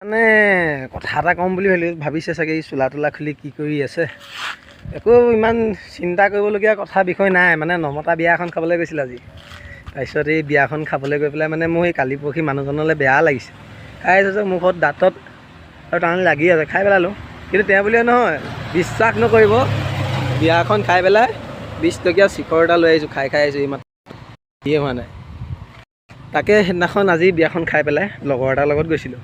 মানে কথা এটা ক'ম বুলি ভাবিছে চাগে, এই চোলা তোলা খুলি কি কৰি আছে। একো ইমান চিন্তা কৰিবলগীয়া কথা বিষয় নাই। মানে নমতা বিয়া এখন খাবলৈ গৈছিল আজি। তাৰপিছত এই বিয়াখন খাবলৈ গৈ পেলাই মানে মোৰ এই কালি পৰহি মানুহজনলৈ বেয়া লাগিছে। খাই আছোঁ, মুখত দাঁতত আৰু টান লাগি আছে, খাই পেলালোঁ। কিন্তু তেওঁ বুলিয়ে নহয়, বিশ্বাস নকৰিব, বিয়াখন খাই পেলাই 20 টকীয়া চিখৰ এটা লৈ আহিছোঁ, খাই খাই আহিছোঁ, ইমান দিয়ে হোৱা নাই। তাকে সেইদিনাখন আজি বিয়াখন খাই পেলাই লগৰ এটাৰ লগত গৈছিলোঁ।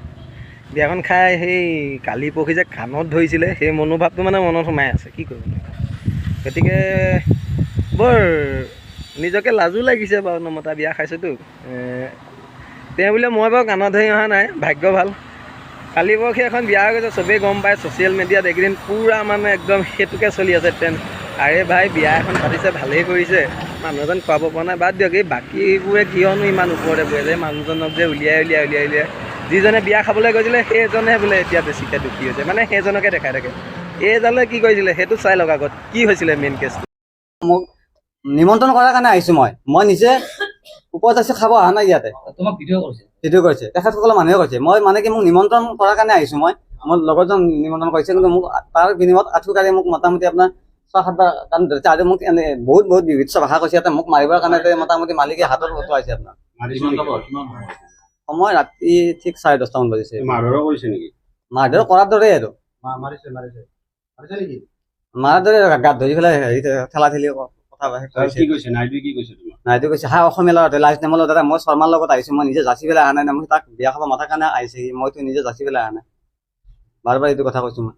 বিয়াখন খাই সেই কালি পৰহি যে কাণত ধৰিছিলে, সেই মনোভাৱটো মানে মনত সোমাই আছে, কি কৰিব। গতিকে বৰ নিজকে লাজো লাগিছে বাৰু, নমতা বিয়া খাইছোঁতো। তেওঁ বোলে মই বাৰু কাণত ধৰি অহা নাই, ভাগ্য ভাল। কালি পৰহি এখন বিয়া হৈ গৈছে, চবেই গম পায়, ছ'চিয়েল মিডিয়াত এইকেইদিন পূৰা মানে একদম সেইটোকে চলি আছে ট্ৰেণ্ড। আৰে ভাই, বিয়া এখন পাতিছে, ভালেই কৰিছে, মানুহ এজন খুৱাব পৰা নাই, বাদ দিয়ক। এই বাকীবোৰে কিয়নো ইমান ওপৰতে বহি আছে? মানুহজনক যে উলিয়াই উলিয়াই উলিয়াই উলিয়াই যিজনে বিয়া খাবলৈ গৈছিলে, সেইজনহে বোলে এতিয়া বেছিকৈ দুখী হৈছে, মানে সেইজনকে দেখাই থাকে। এইডালে কি কৰিছিলে সেইটো চাই লওক আগত, কি হৈছিলে মেইন কেছটো। মোক নিমন্ত্ৰণ কৰাৰ কাৰণে আহিছো মই। মই নিজে ওপৰত আছো, খাব অহা নাই ইয়াতে। তোমাক ভিডিঅ' কৰিছে? সেইটো কৰিছে, তেখেতসকলৰ মানুহে কৈছে। মই মানে কি, মোক নিমন্ত্ৰণ কৰাৰ কাৰণে আহিছো মই। মোৰ লগৰজন নিমন্ত্ৰণ কৰিছে, কিন্তু মোক তাৰ বিনিময়ত আঁঠু কাঢ়ি মোক মোটামুটি আপোনাৰ 6-7 বাৰ কাণ ধৰিছে আৰু মোক এনে বহুত বহুত বিভৎস ভাষা কৈছে। ইয়াতে মোক মাৰিবৰ কাৰণে মোটামুটি মালিকে হাতত উঠোৱাইছে আপোনাৰ। সময় ৰাতি ঠিক 10:30মান বাজিছে। মাৰধৰো কৰিছে নেকি? মাৰধৰ কৰাৰ দৰেই আৰু। মাৰিছে মাৰিছে মাৰিছে নেকি? মাৰাৰ দৰে, গাত ধৰি পেলাই হেৰি ঠেলা ঠেলি কথা কৈছে। কি কৈছে নাইডুৱে? কি কৈছে তোমাক? নাইডু কৈছে, হা, অসমীয়া ল'ৰাটোৱে লাজ নাই। মই, দাদা, মই শৰ্মাৰ লগত আহিছো, মই নিজে যাচি পেলাই অহা নাই। মই তাক বিয়া খাব মাতাৰ কাৰণে আহিছে সি, মইতো নিজে যাচি পেলাই অহা নাই। বাৰ বাৰ এইটো কথা কৈছো মই।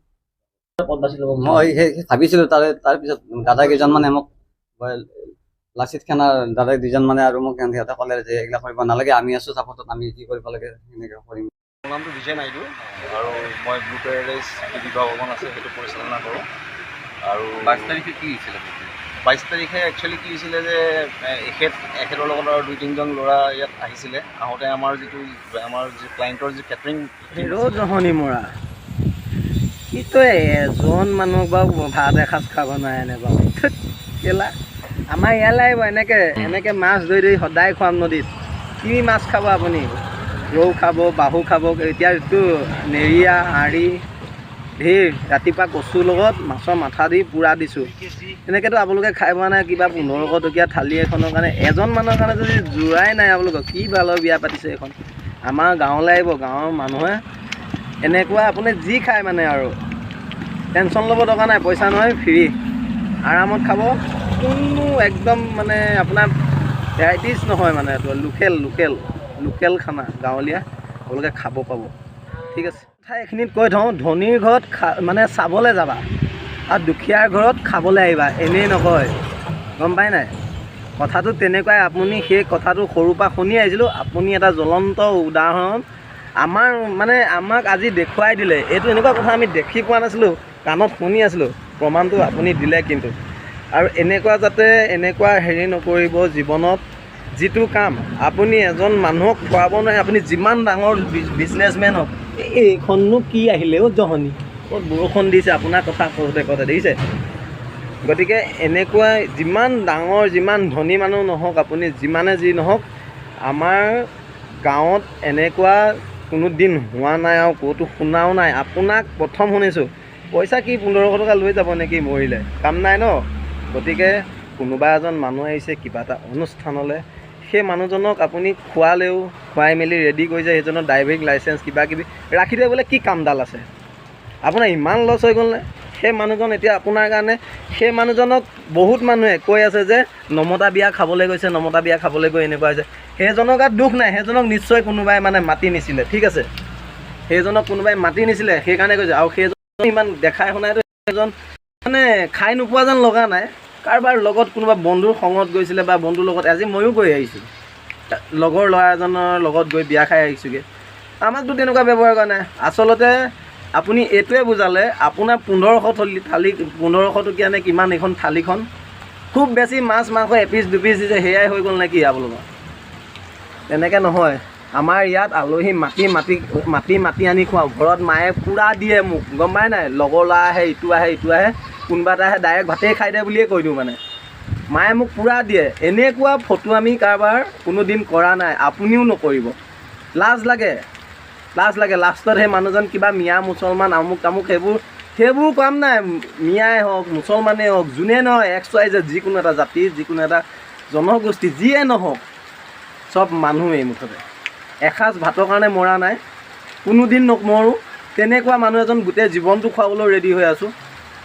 মই সেই ভাবিছিলো, তাৰে তাৰপিছত দাদা কেইজন মানে মোক, লাচিত সেনাৰ দাদা দুজন মানে আৰু মোক সিহঁতে ক'লে যে এইবিলাক কৰিব নালাগে, আমি আছো চাপৰ্টত, আমি কি কৰিব লাগে সেনেকে কৰিম। মোৰ নামটো বিজয় নাইডু আৰু মই ব্লু পেৰাডাইজ যি বিবাহ ভৱন আছে, সেইটো পৰিচালনা কৰোঁ আৰু 22 তাৰিখে কি হৈছিলে? 22 তাৰিখে একচুৱেলি কি হৈছিলে যে এখেতৰ লগত আৰু দুই তিনিজন ল'ৰা ইয়াত আহিছিলে। আহোঁতে আমাৰ যি ক্লাইণ্টৰ যি কেটাৰিং ৰ'দ জহনি মৰা, কি তই এজন মানুহক বাৰু ভাত এসাঁজ খাব নোৱাৰেনে বাৰু? ধুত, কেলা, আমাৰ ইয়ালৈ আহিব, এনেকৈ এনেকৈ মাছ ধৰি ধৰি সদায় খুৱাম নদীত। কি মাছ খাব আপুনি? ৰৌ খাব, বাহু খাব, এতিয়া এইটো নেৰিয়া, আৰি ধেৰ। ৰাতিপুৱা কচুৰ লগত মাছৰ মাথা দি পূৰা দিছোঁ। তেনেকৈতো আপোনালোকে খাই পোৱা নাই। কিবা 1500 টকীয়া থালি এখনৰ কাৰণে, এজন মানুহৰ কাৰণে যদি যোৰাই নাই, আপোনালোকৰ কি ভালৰ বিয়া পাতিছে এইখন? আমাৰ গাঁৱলৈ আহিব, গাঁৱৰ মানুহে এনেকুৱা আপুনি যি খায় মানে আৰু টেনশ্যন ল'ব দৰকাৰ নাই, পইচা নহয়, ফ্ৰী, আৰামত খাব। কোনো একদম মানে আপোনাৰ ভেৰাইটিজ নহয়, মানে এইটো লোকেল লোকেল লোকেল খানা, গাঁৱলীয়া, আপোনালোকে খাব পাব। ঠিক আছে, কথা এইখিনিত কৈ থওঁ, ধনীৰ ঘৰত মানে চাবলৈ যাবা আৰু দুখীয়াৰ ঘৰত খাবলৈ আহিবা, এনেই নকয়, গম পাই নাই? কথাটো তেনেকুৱাই। আপুনি সেই কথাটো সৰুৰ পৰা শুনি আহিছিলোঁ। আপুনি এটা জ্বলন্ত উদাহৰণ আমাৰ, মানে আমাক আজি দেখুৱাই দিলে। এইটো এনেকুৱা কথা আমি দেখি পোৱা নাছিলোঁ, কাণত শুনি আছিলোঁ, প্ৰমাণটো আপুনি দিলে কিন্তু। আৰু এনেকুৱা যাতে এনেকুৱা হেৰি নকৰিব জীৱনত, যিটো কাম আপুনি এজন মানুহক খুৱাব নোৱাৰে, আপুনি যিমান ডাঙৰ বিজনেছমেন হওক। এইখননো কি আহিলে অ' জহনি? ক'ত বৰষুণ দিছে আপোনাৰ কথা কওঁতে কওঁতে, দেখিছে? গতিকে এনেকুৱা যিমান ডাঙৰ, যিমান ধনী মানুহ নহওক, আপুনি যিমানে যি নহওক, আমাৰ গাঁৱত এনেকুৱা কোনো দিন হোৱা নাই আৰু ক'তো শুনাও নাই, আপোনাক প্ৰথম শুনিছোঁ। পইচা কি 1500 টকা লৈ যাব নেকি মৰিলে? কাম নাই ন। গতিকে কোনোবা এজন মানুহ আহিছে কিবা এটা অনুষ্ঠানলৈ, সেই মানুহজনক আপুনি খোৱালেও, খুৱাই মেলি ৰেডি কৰিছে, সেইজনৰ ড্ৰাইভিং লাইচেঞ্চ কিবা কিবি ৰাখি থৈ বোলে কি কামডাল আছে আপোনাৰ? ইমান লছ হৈ গ'লনে সেই মানুহজন এতিয়া আপোনাৰ কাৰণে? সেই মানুহজনক বহুত মানুহে কৈ আছে যে নমতা বিয়া খাবলৈ গৈছে, নমতা বিয়া খাবলৈ গৈ এনেকুৱা হৈছে। সেইজনৰ গাত দুখ নাই, সেইজনক নিশ্চয় কোনোবাই মানে মাতি নিছিলে। ঠিক আছে, সেইজনক কোনোবাই মাতি নিছিলে, সেইকাৰণে কৈছে। আৰু সেইজন ইমান দেখাই শুনাইতো সেইজন মানে খাই নোপোৱা যেন লগা নাই। কাৰোবাৰ লগত, কোনোবা বন্ধুৰ সংগত গৈছিলে বা বন্ধুৰ লগত। আজি ময়ো গৈ আহিছোঁ, লগৰ ল'ৰা এজনৰ লগত গৈ বিয়া খাই আহিছোঁগৈ। আমাকতো তেনেকুৱা ব্যৱহাৰ কৰা নাই। আচলতে আপুনি এইটোৱে বুজালে, আপোনাৰ 1500 থালি, 1500 টকীয়া নে কিমান এইখন থালিখন, খুব বেছি মাছ মাংস এপিচ দুপিচ দিছে, সেয়াই হৈ গ'ল নেকি আপোনালোকৰ? তেনেকৈ নহয়। আমাৰ ইয়াত আলহী মাতি মাতি মাতি মাতি আনি খুৱাওঁ। ঘৰত মায়ে পূৰা দিয়ে মোক, গম পাই নাই? লগৰ ল'ৰা আহে, ইটো আহে, ইটো আহে, কোনোবা এটা আহে, ডাইৰেক্ট ভাতেই খাই দে বুলিয়ে কৈ দিওঁ। মানে মায়ে মোক পূৰা দিয়ে। এনেকুৱা ফটোৱামি কাৰোবাৰ কোনো দিন কৰা নাই, আপুনিও নকৰিব, লাজ লাগে। লাজ লাগে। লাষ্টত সেই মানুহজন কিবা মিয়া মুছলমান আমুক তামুক সেইবোৰ কাম নাই। মিয়াই হওক, মুছলমানেই হওক, যোনে নহয়, এক্স ৱাই জেড, যিকোনো এটা জাতি, যিকোনো এটা জনগোষ্ঠী, যিয়ে নহওক, চব মানুহেই মুঠতে। এসাঁজ ভাতৰ কাৰণে মৰা নাই, কোনোদিন নমৰোঁ। তেনেকুৱা মানুহ এজন গোটেই জীৱনটো খুৱাবলৈ ৰেডি হৈ আছোঁ।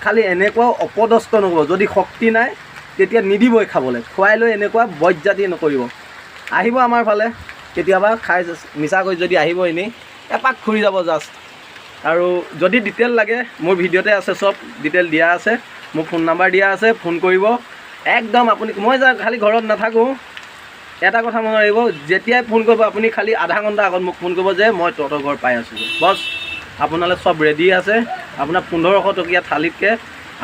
খালি এনেকুৱাও অপদস্থ নকৰিব। যদি শক্তি নাই তেতিয়া নিদিবই খাবলৈ, খুৱাই লৈ এনেকুৱা বজ্জাতি নকৰিব। আহিব আমাৰ ফালে কেতিয়াবা খাই, মিছাকৈ যদি আহিব, এনেই এপাক ঘূৰি যাব জাষ্ট। আৰু যদি ডিটেইল লাগে, মোৰ ভিডিঅ'তে আছে, চব ডিটেইল দিয়া আছে, মোৰ ফোন নাম্বাৰ দিয়া আছে, ফোন কৰিব একদম আপুনি। মই যা খালি ঘৰত নাথাকোঁ, এটা কথা মনত ৰাখিব, যেতিয়াই ফোন কৰিব আপুনি খালি আধা ঘণ্টা আগত মোক ফোন কৰিব যে মই তহঁতৰ ঘৰ পাই আছোঁগৈ। বছ, আপোনালৈ চব ৰেডি আছে। আপোনাৰ 1500 টকীয়া থালিতকৈ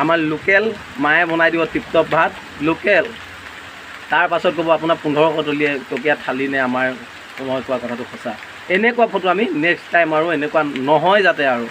আমাৰ লোকেল মায়ে বনাই দিব টিপটপ ভাত লোকেল। তাৰ পাছত ক'ব আপোনাৰ 1500 টকীয়া থালি নে আমাৰ মই কোৱা কথাটো সঁচা। এনেকুৱা ফটো আমি নেক্সট টাইম আৰু এনেকুৱা নহয় যাতে আৰু।